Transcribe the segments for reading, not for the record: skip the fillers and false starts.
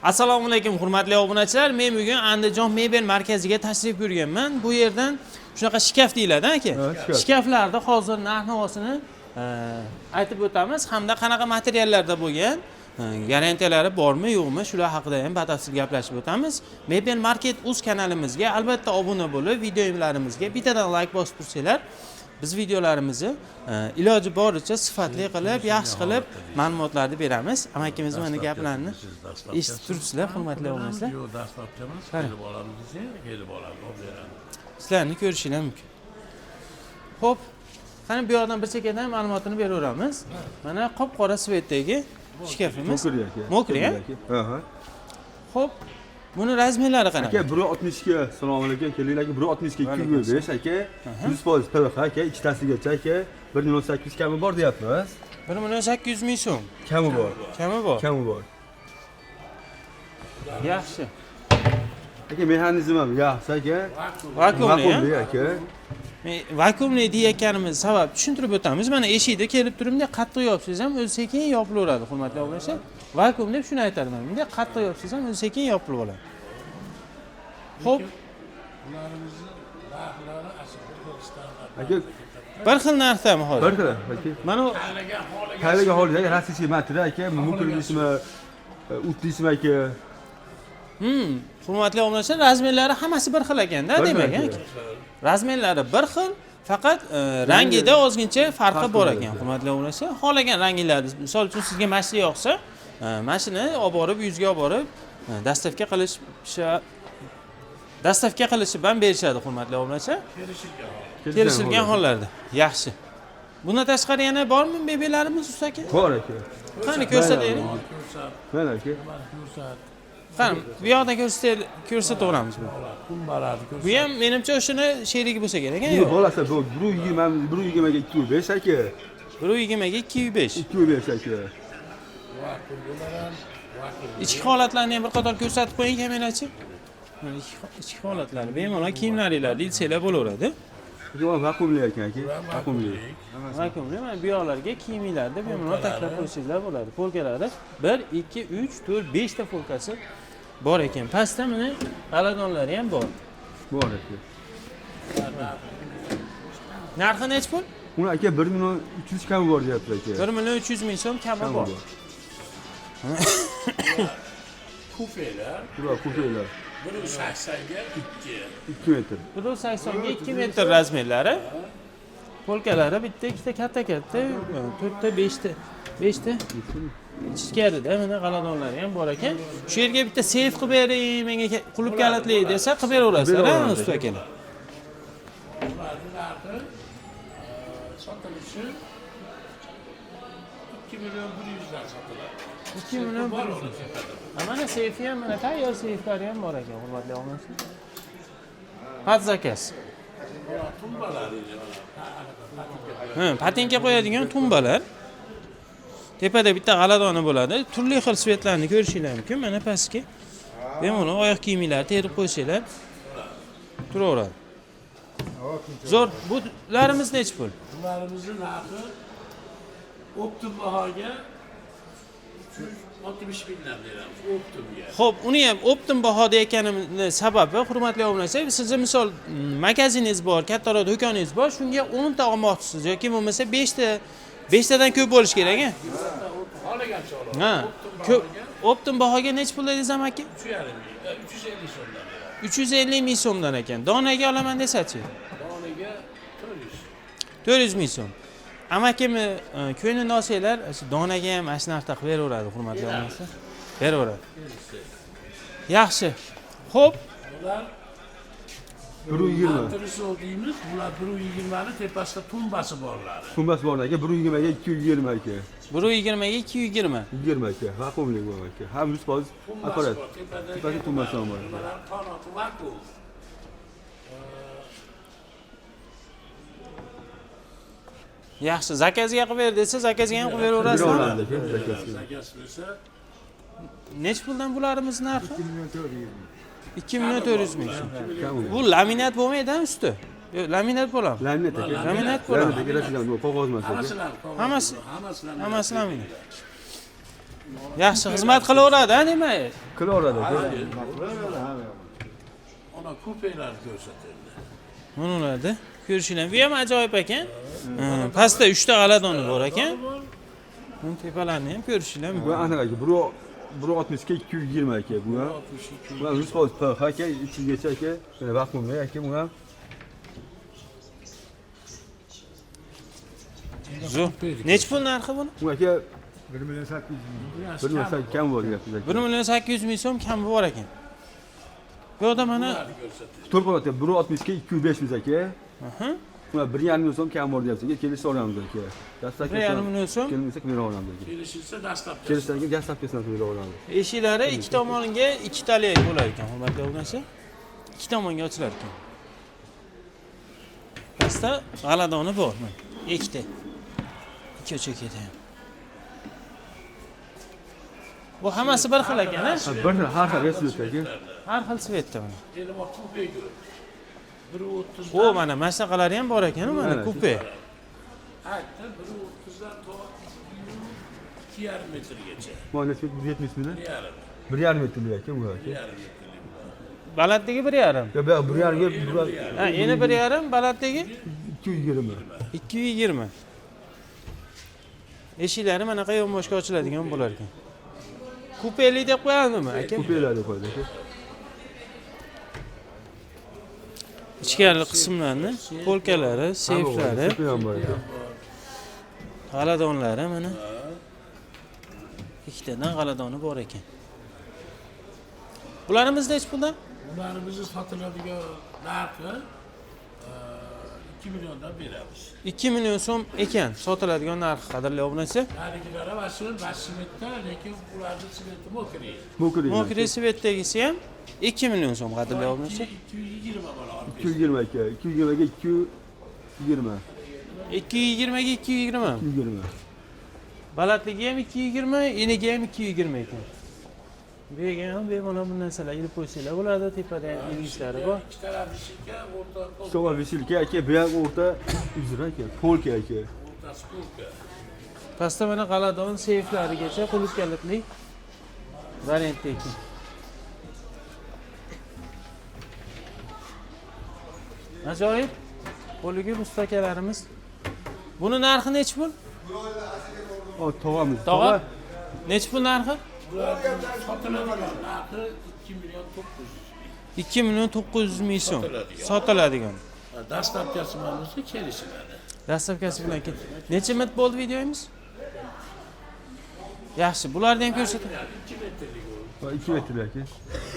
Assalomu alaykum, hurmatli obunachilar. Men bugun Andijon mebel markaziga tashrif buyurganman. Bu yerdan shunaqa shkaf deyiladi, aka. Ha, shkaf. Shkaflarda hozir narx-navosini aytib o'tamiz hamda qanaqa materiallarda bo'lgan, garantiyalari bormi, yo'qmi, shular haqida ham batafsil gaplashib o'tamiz. Mebel Market uz kanalimizga albatta obuna bo'lib, videolarimizga bittadan like bosib tursanglar, biz videolarimizni iloji boricha sifatli qilib, yaxshi qilib ma'lumotlarni beramiz. Amakimiz mana gaplarni eshitib turibsizlar, hurmatli obunachilar. Yo'q, dastlabki emas, Qani. Kelib olamiz desang, kelib olamiz, olib beramiz. Sizlarni ko'rishinglar mumkin. Xo'p, qani bu yoqdan bir chekkadan ma'lumotini beraveramiz. Mana qop-qora цвет dagi shkafimiz. Мокрый aka. Мокрый, a? Aka. Ha. Xo'p, buni размер lari qanaqa? Aka, 1.62. Assalomu alaykum. Kelinglar aka, 1.62 Alaykum 205 aka. 100% PVH aka, ikkitasigacha aka. 1 million 800 kami bor deyapmiz. 1 million 800 ming so'm. Kami bor. Kami bor. Kami bor. Yaxshi. Aka, mexanizm ham yaxshi aka. Vakuumli, Vakuumli aka. Men vakuumli deyayotganimiz sabab tushuntirib o'tamiz. Mana eshikda kelib turib, bunday qattiq yopsangiz ham o'zi sekin yopilaveradi, hurmatli obunachilar. Vakuum deb shuni aytadi mana. Bunday qattiq yopsangiz ham o'zi sekin yopilib oladi. Xo'p, Bularimizni narxlari aslida bir xil standart. Aka, bir xil narxdami hozir? Bir xil aka. Mana u Xohlagan holiga. Kaylaga holiga aka, российский material aka, мокрый deysizmi, ut deysizmi aka. Hurmatli obunachilar, размер lari hammasi bir xil ekanda, Bir xil demak, aka. aka. Размер lari bir xil, faqat rangida ozgincha farqi Farqi bor bor ekan, aka. Hurmatli obunachilar. Xohlagan ranginglarni, misol uchun sizga mana shu yoqsa, mana shuni olib borib, yuzga olib borib, доставка qilish доставка qilishib ham berishadi, hurmatli obunachilar. Kelishilgan hol. Kelishilgan hollarda. Yaxshi. Bundan tashqari yana bormi mebellarimiz, usta aka? Bor aka. Qani ko'rsataylik. Ko'rsat, Mana aka. mana ko'rsat. Qani, bu yoqdan ko'rsataveramiz bu. Tumbalarni ko'rsat. Bu ham menimcha o'shani sherigi bo'lsa kerak, a? Bu Yo'q. bolasi bu 1.20, 1.20 ga 2.5 aka. 1.20 ga 2.5. 2.5 aka. Vakuum bular ham vakuum. Ichki holatlarni ham bir qator ko'rsatib qo'ying, kamerachi. Mana ichki holatlari bemalol kiyimlaringlarni ilsanglar bo'laveradi. Aka, bu vakuumli ekan aka. Vakuumli. Vakuumli, mana bu yoqlarga kiyiminglarni bemalol taklab qo'ysanglar bo'ladi. Polkalari 1, 2, 3, 4, 5 ta polkasi bor ekan. Pastda mana g'aladonlari ham bor. Bor aka. Narxi nechi pul? Uni aka 1 million 300 kami bor deyapti aka. 1 million 300 ming so'm kami Kami bor. bor. Kufelar Bular kufelar. 1.80 ga 2. 2 metr. 1.80 ga 2 metr размер lari. Polkalari bitta, ikkita katta katta, to'rtta, beshta, beshta. Ichkarida mana g'aladonlari ham bor ekan. Shu yerga bitta seyf qilib bering, menga qulf kalitli desa qilib beraverasizlar, ha, Beraveramiz. Usta akalar. Bularni narxi sotilishi 2 million 100 dan sotiladi. 2 million Bor 100. uni tepada. Ha, mana seyfi ham, mana tayyor seyflari ham bor ekan, hurmatli obunachilar. Под заказ. Bular tumbalar deydi mana. Anaqa patinka. Ha, patinka qo'yadigan tumbalar. Tepada bitta g'aladoni bo'ladi. Turli xil цвет larni ko'rishinglar mumkin. Mana pastga. Bemalol oyoq kiyiminglarni terib qo'ysanglar turaveradi. Zo'r. Bularimiz nechi pul? Bularimizni narxi оптом bahoga 360 mingdan beramiz оптом ga. Xo'p, uni ham оптом baho deyotganimni sababi, hurmatli obunachilar, sizni misol magaziningiz bor, kattaroq do'koningiz bor, shunga 10 ta olmoqchisiz yoki bo'lmasa 5 ta, 5 tadan ko'p bo'lishi kerak, a? Xohlagancha oladi. Ha. Оптом Ko'p bahoga оптом bahoga nechi pul dedingiz, amaki? 3,5 ming, 350 so'mdan beramiz. 350 ming so'mdan ekan. Donaga olaman desachi? Donaga 400. 400 ming so'm. Amakimni ko'nglini olsanglar, shu donaga ham mana shu narxda qilib beraveradi, hurmatli obunachilar. Beraveradi. Yaxshi. Xo'p, Bular 1.20. Antrесol deymiz. Bular 1.20 ni tepasida tumbasi borlari. Tumbasi bor aka, 1.20 ga 220 aka. 1.20 ga 220. 20 aka, vakuumli bu aka. Ham 100% Tumbasi akkurat. bor, tepadagi. Tepasida tumbasi ham bor. Nimalar qanoti vakuum. Yaxshi, заказ ga qilib ber desa, заказ ga ham qilib beraverasizmi? Beraveramiz aka, заказ ga. Заказ bersa Nechi puldan bularimiz narxi? 2 million 400 ming. 2 million 400 ming so'm. Kam Bu laminat bo'lmaydi usti? Yo'q, laminat bo'ladi. Laminat aka. Laminat bo'ladi. Laminat aka, Rossiyadan bu qog'oz emas aka. Hammasi qog'oz. Hammasi- Hammasi laminat. Hammasi laminat. Yaxshi xizmat qilaveradi, ha, demak. Qilaveradi aka. Ona kupelarni ko'rsatadi. Mana ularni ko'rishinglar. Bu ham ajoyib ekan. Ha, pastda 3 ta g'aladoni bor ekan. Buni tepalarini ham ko'rishinglar Bu mumkin. aniq aka. 1.60 ga 220 aka bu ham. 62. Bu ham 100% PVC aka, 300 gacha aka. Mana vaqt aka bu ham. Zo'r. Nechi pul narxi buni? Bu aka 1 million 800 ming. 1 million 8 kam bor deyapsiz aka. 1 million 800 ming so'm kami bor ekan. Bu yoqda mana Ko'rsatadi. To'rt qavatli 1.60 ga 205 ming aka. Aha. Buna 1.5 million so'm kam bor deyapsiz aka. Kelishsa olamiz aka. Dastlabki 1.5 million so'm. Kelmasa bera olamiz aka. Kelishilsa dastlabki. Kelishdan keyin dastlabkisini bera olamiz. Eshiklari ikki tomonga ikkitali bo'lar ekan, hurmatli obunachi. Ikki tomonga ochilar ekan. Pastda g'aladoni bor, mana. Ikkita. Ikki chekada ham. Bu hammasi bir xil ekan, ha? Ha, bir xil, har xil result aka. Har xil svetda mana. Endi bak kupe ko'r. 1.30 O, mana mana shunaqalari ham bor ekan, mana Mana. kupe. Aytdi 1.30 dan to 2,5 metrgacha. Bu nisbat 170 ming. 1,5. 1.5 metrlik aka bu aka. 1,5 metrlik. Balandligi 1.5. Yo, bu yoq 1.5 ga Ha, eni 1.5, balandligi 220. 220. Eshiklari manaqa yonboshga ochiladigan bo'lar ekan. Kupeli deb qo'yadimi aka? Kupelar deb qo'yadi aka. Ichkari qismlarni, polkalari, seyflari, Sefi ham bor aka. g'aladonlari mana. Ikkitadan g'aladoni bor ekan. Bularimiz nechi puldan? Bularimizni sotiladigan narxi 2 milliondan beramiz. 2 million so'm ekan sotiladigan narxi, qadrli obunachi. Narigilar ham shu smetda, lekin ularni smeti mokri. Mokri. Mokri svetdagisi ham 2 million so'm, qadrli obunachi. 220 mana olib 220 aka. 220 ga 220. 220 ga 220. 220. Balandligi ham 220, enigi ham 220 ekan. Bu yerga ham bemalol bu narsalar ilib qo'ysanglar bo'ladi, tepada ham ilgichlari bor. Ikki taraf eshikka, o'rta polka, Stova visilka aka, bu yoq o'rta uzra aka, polka aka. o'rtasi polka. Pastda mana g'aladon seyflarigacha qulf kalitli variantda ekan. Ajoyib. Qo'liga usta akalarimiz. Buni narxi nechi pul? O, tog'amiz. Tog'a? Nechi pul narxi? Bularni sotiladigan narxi 2 million 900. 2 million 900 ming so'm Sotiladigan. sotiladigan. Dastlabkisi mana bo'lsa kelishiladi. Dastlabkasi bilan necha minut bo'ldi videomiz? Yaxshi, bularni ham ko'rsatib. 2 metrlik u. 2 metr aka.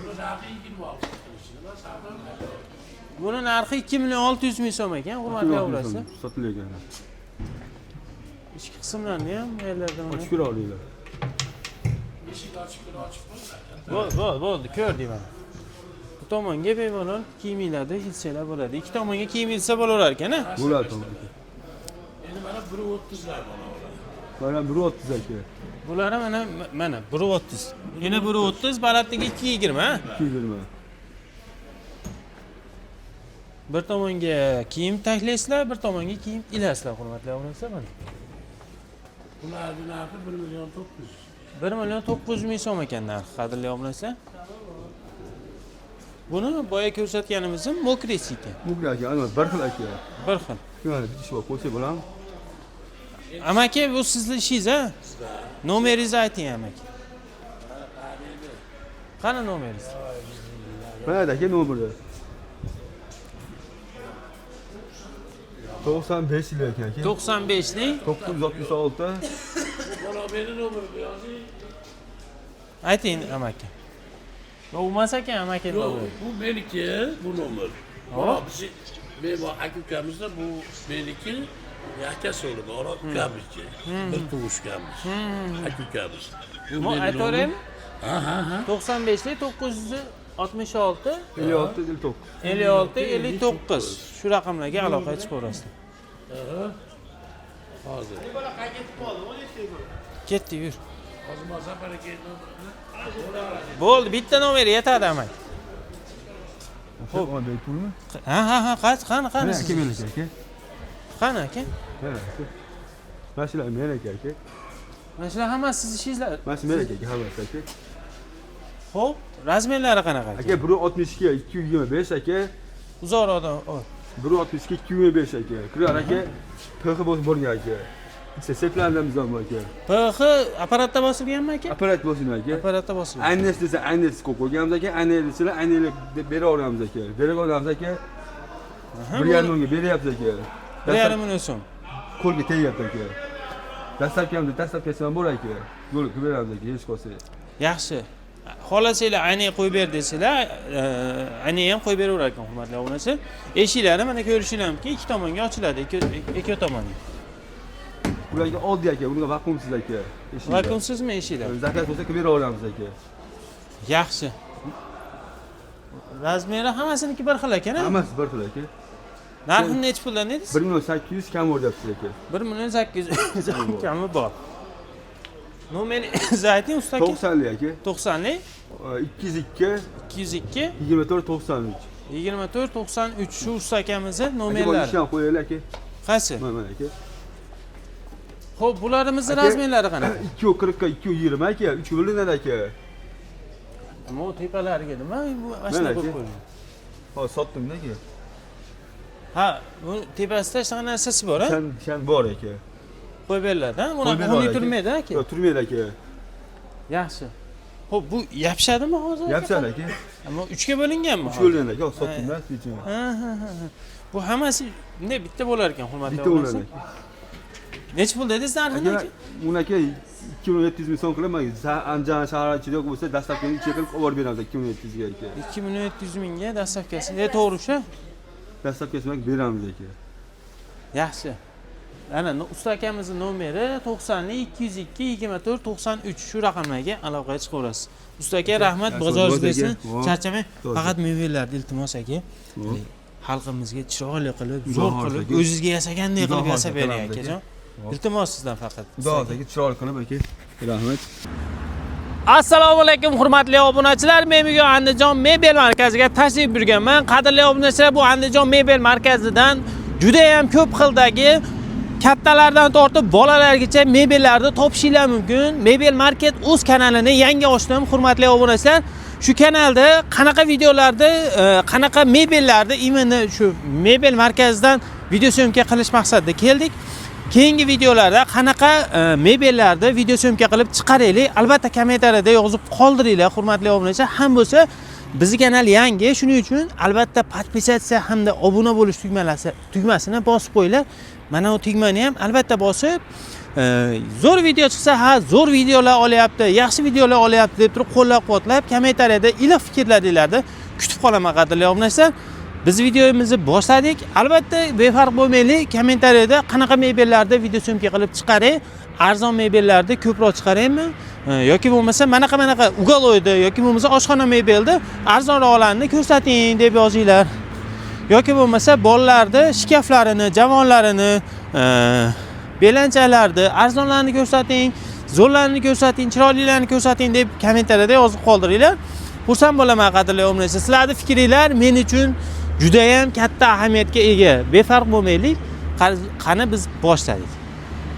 Buni narxi 26 qilishini savdo Buni narxi 2 million 600 ming so'm ekan, hurmatli obunachilar. Sotilgan. Ichki qismlarini ham bu yerlarda mana. Ochib ko'ra olinglar. Eshik ochiq kun ochiq bo'ladi. Bo'ldi, bo'ldi, bo'ldi, ko'rdik mana. Bu tomonga bemalol kiyimlarni ilsanglar bo'ladi. Ikki tomonga kiyim ilsa bo'laverar ekan, a? Bo'ladi tog'a aka. Endi mana 1.30lar mana ular. Mana 1.30 aka. Bulari mana mana 1.30. Yana 1.30, balandligi 2.20, ha? 220. Bir tomonga kiyim taklaysizlar, bir tomonga kiyim ilasizlar, hurmatli obunachilar mana. Bularni narxi 1 million 900. 1 million 900 ming so'm ekan narxi, qadrli obunachilar. Buni boya ko'rsatganimizning mokrisi ekan. Mokri aka, ana bir xil aka. Bir xil. Mana bitta ish bor, qo'ysak bo'ladimi? Amaki, bu sizni ishingiz, ha? Nomeringizni ayting, amaki. Qani nomeringiz? Mana aka nomeri. 95 yil ekan aka. 95lik 966 Bola meni nomerimni yozing. ayting, amaki. Yo'q, emas ekan, amaki. Yo'q, bu meniki, bu nomer. Bola bizni men bu aka ukamizda bu meniki, akasi o'ldi, ora ukamizki. Bir tug'ishganmiz. Aka ukamiz. Bu Mo meni aytaveraymi? nomerim. Ha, ha, ha. 95lik 966 56 59. 56 59 shu raqamlarga aloqaga chiqaverasizlar. Hozir. Ketdi, yur. Hozir Muzaffar aka nomerini. Bo'ldi, bitta nomer yetadi, amaki. Xo'p, mana bu pulmi? Ha, ha, ha, qani, qani, qani. Mana aka meniki aka. Qani aka? Mana aka. Mana shular meniki aka. Mana shular hammasi sizni ishingizlar. Mana shu meniki aka, hammasi aka. Xo'p, razmerlari qanaqa aka? Aka, 1.62 2.25 aka. Uzoqroqdan ol. 1.62 2.25 aka. Kirar aka. PX bosib borgan aka. Ikkita seplanamiz ham aka. PX apparatda bosilganmi aka? Apparat bosilgan aka. Apparatda bosilgan. Aynes desa aynes qo'yib qo'yganmiz aka, aynes desalar aynes deb beraveramiz aka. Beraveramiz aka. 1,5 mingga beryapmiz aka. 1,5 million so'm. Qo'lga tegyapti aka. Dastlabki dastlabkisi ham bor aka. Yo'l qilib beramiz aka, hech qolsa. Yaxshi. Xohlasanglar ayni qo'yib ber desanglar, ayni ham qo'yib beraverar ekan hurmatli obunachi. Eshiklari mana ko'rishinglar mumkin, ikki tomonga ochiladi, ikki tomonga. Ularga oddiy aka, bunga vakuumsiz aka. Eshiklar. Vakuumsizmi eshiklar? Zakaz bo'lsa qilib beraveramiz aka. Yaxshi. Razmeri hammasiniki bir xil ekan, a? Hammasi bir xil aka. Narxini nechi puldan dedingiz? 1 800 000 kam bo'lyapsiz aka. 1 800 000 kami bor. Nomeringizni ayting usta aka. 90lik aka. 90lik 202 202 24 93. 24 93 shu usta akamizni Aka, bu nomerlari. ishni ham qo'yaylik aka. Qaysi? Mana mana aka. Xo'p, bularimizni Aka, razmerlari qanaqa? 2.40 ga 2.20 aka, 3 bo'linadi aka. Nima u tepalariga nima bu Mana mashina aka. qo'yib qo'yilgan? Hozir sotdim aka. Ha, bu tepasida shunaqa narsasi bor, a? Shan bor aka. Qo'yib beriladi, ha? Qo'yib Bunaqa beradi xunuk aka. turmaydi aka. Yo'q, turmaydi aka. Yaxshi. Xo'p, bu yopishadimi hozir? Aka? Yapishadi aka. Ammo uchga bo'linganmi? 3 bo'linadi aka, hozir sotdim-da siz Ha, ha, ha, ha. Bu hammasi bunday bitta bo'lar ekan, hurmatli Bitta obunachi. bo'ladi aka. Nechi pul dedingiz narxini Aka, aka? uni aka 2 700 000 so'm qilib, Andijon shahar ichida yo'q bo'lsa, dastlabkini ichiga qilib olib beramiz 2 700 ga aka. 2 700 mingga dastlabkasi. To'g'ri o'sha? Dastlabkisini beramiz aka. Yaxshi. Ana usta akamizni nomeri 90 202 24 93 shu raqamlarga aloqaga chiqaverasiz. Usta aka, rahmat, Yaxshi, bozoringiz bo'ldi aka. bersin. Hop. Charchamang. To'g'ri. Faqat mebellarni iltimos aka. Hop. Xalqimizga chiroyli qilib, Xudo zo'r xohlasa qilib, aka. o'zizga yasagandek Xudo qilib xohlasa yasab bering qilamiz aka. akajon. Hop. Iltimos sizdan faqat. Xudo xohlasa aka, chiroyli qilib aka. Rahmat. Assalomu alaykum hurmatli obunachilar. Men bugun Andijon mebel markaziga tashrif buyurganman. Qadrli obunachilar, bu Andijon mebel markazidan juda ham ko'p xildagi kattalardan tortib bolalargacha mebellarni topishinglar mumkin. Mebel Market o'z kanalini yangi ochdim, hurmatli obunachilar. Shu kanalda qanaqa videolarni, qanaqa mebellarni именно shu mebel markazidan video съёмка qilish maqsadida keldik. Keyingi videolarda qanaqa mebellarni video съёмка qilib chiqaraylik, albatta kommentariyada yozib qoldiringlar, hurmatli obunachilar. Ham bo'lsa bizni kanal yangi, shuning uchun albatta подписаться hamda obuna bo'lish tugmasini bosib qo'yinglar. Mana bu tugmani ham albatta bosib, zo'r video chiqsa, ha, zo'r videolar olyapti, yaxshi videolar olyapti deb turib qo'llab-quvvatlab, kommentariyada iliq fikrlaringlarni kutib qolaman, qadrli obunachilar. Biz videomizni boshladik. Albatta befarq bo'lmaylik, kommentariyada qanaqa mebellarni video съёмка qilib chiqaray, arzon mebellarni ko'proq chiqaraymi yoki bo'lmasa manaqa manaqa уголойni yoki bo'lmasa oshxona mebelni arzonroqlarini ko'rsating deb yozinglar. Yoki bo'lmasa bolalarni shkaflarini, javonlarini, belanchalarni arzonlarini ko'rsating, zo'rlarini ko'rsating, chiroylilarini ko'rsating deb kommentariyada yozib qoldiringlar. Xursand bo'laman, qadrli obunachilar. Sizlarning fikringlar men uchun judayam katta ahamiyatga ega. Befarq bo'lmaylik. Qani biz boshladik.